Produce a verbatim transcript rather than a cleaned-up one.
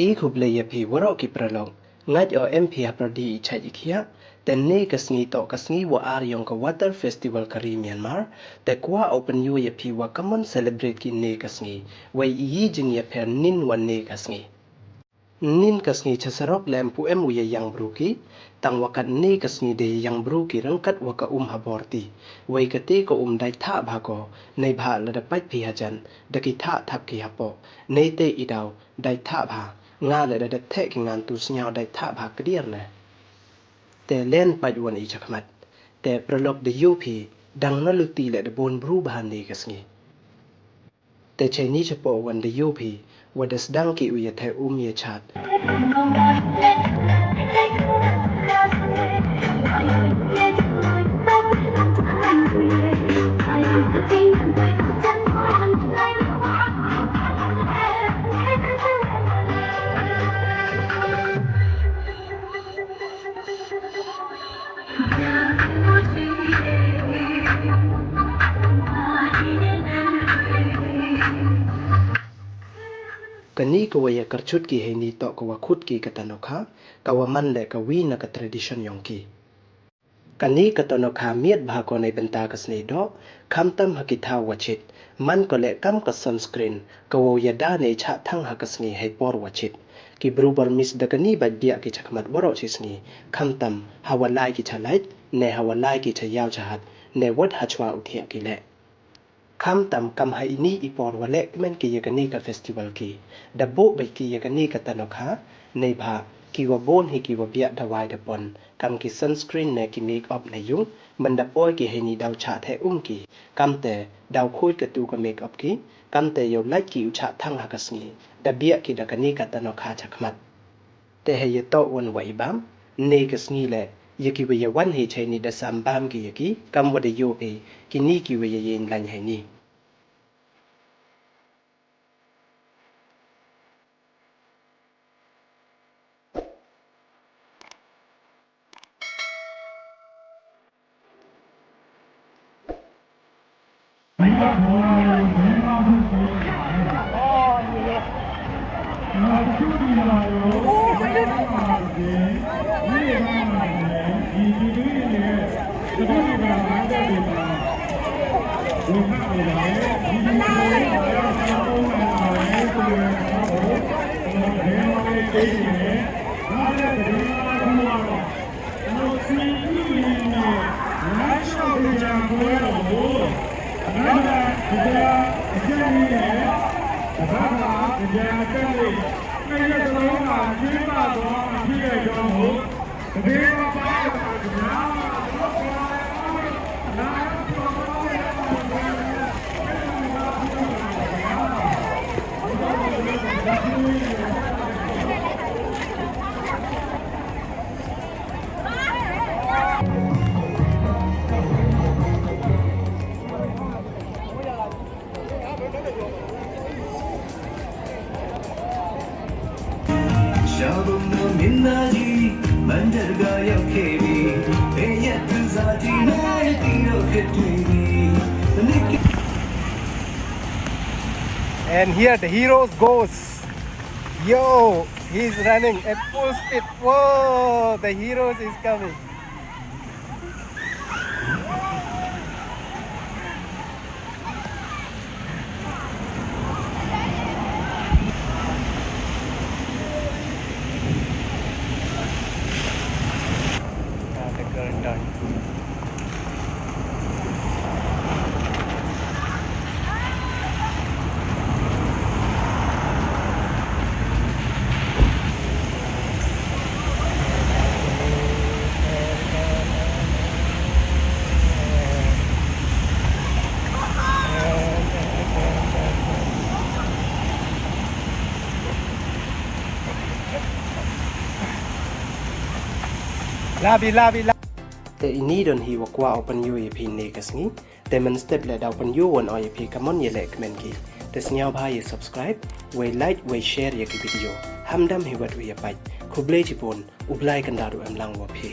I khublei ya phi waroh ki paralok, ngait o em phi hapyrdi i chait i khiah. Te ne ka sngi toh ka sngi wa ar yong ka Water Festival ka ri Myanmar, te kwah o pynyoo ya phi wa kammon celebrate ki ne ka sngi, wei i yi jingya pher nin wa ne ka sngi. Nin ka sngi cha sarok le em pu em u ya yang bru ki, tang wa kat ne ka sngi de ya yang bru ki rangkat wa ka um ha bor ti. Wei kate ka um dai thah bha ko, nei bha lada pait phi hajan, da ki thah thap ki hapoh, nei te i daw, dai thah bha, nga le da dep theh ki ngan tu sñiaw dai thah bha kdiar ne. Te len pait wan i chakhmat. Te paralok da yoo phi, dang na luti le da bon bru bha ne ka sngi. Te chai ni chapoh wan da yoo phi, wa da sdang ki u ya theh um ya chat. Kani ka wa ya kyrchut ki heini toh ka wa khut ki ka tanokha, ka wa man le ka wi na ka tradition yong ki. Kani ka tanokha miat bha ko nei bynta ka snei doh, khamtam ha ki thaw wa chit, man ko le kam ka sunscreen, ka wow ya da nei chah thang ha ka sngi hei por wa chit. Ki bru Burmese da kani bait biah ki chakhmat waroh chi sngi, khamtam ha wa lai ki cha lait, ne ha wa lai ki cha yaw cha hat, ne wat ha chwa u thiah ki le. Khamtam kam ha ini i por wa leh kmen ki ya kani ka festival ki. Da buh bait ki ya kani ka tanokha, nei bha, ki wa bon hi ki wa biah dawai da pon, kam ki sunscreen ne ki make up ne yung, man da poi ki heini daw chah theh um ki, kam te daw khuid ka tu ka make up ki, kam te yow lait ki u chah thang ha ka sngi, da biah ki da kani ka tanokha chakhmat. Te hei ya toh wan wa i bam, ne ka sngi le, ya ki wa ya wan hei chai ni da sam bam ki ya ki, kam wa da yoo phi, kini ki wa ya yin lain hei ni. And here the heroes goes. Yo, he's running at full speed. Whoa, the heroes is coming. Labi, labi, labi. Te ini don hi wa kwah o pynyoo ya phi ne ka sngi. Te mynstep le daw pynyoo wan o ya phi kammon ya leh kmen ki. Te sñiawbha ya subscribe, wei like, wei share ya ki video. Hamdam hi wat u ya pait. Khublei chibun, u Blai kynda du em lang wa phi.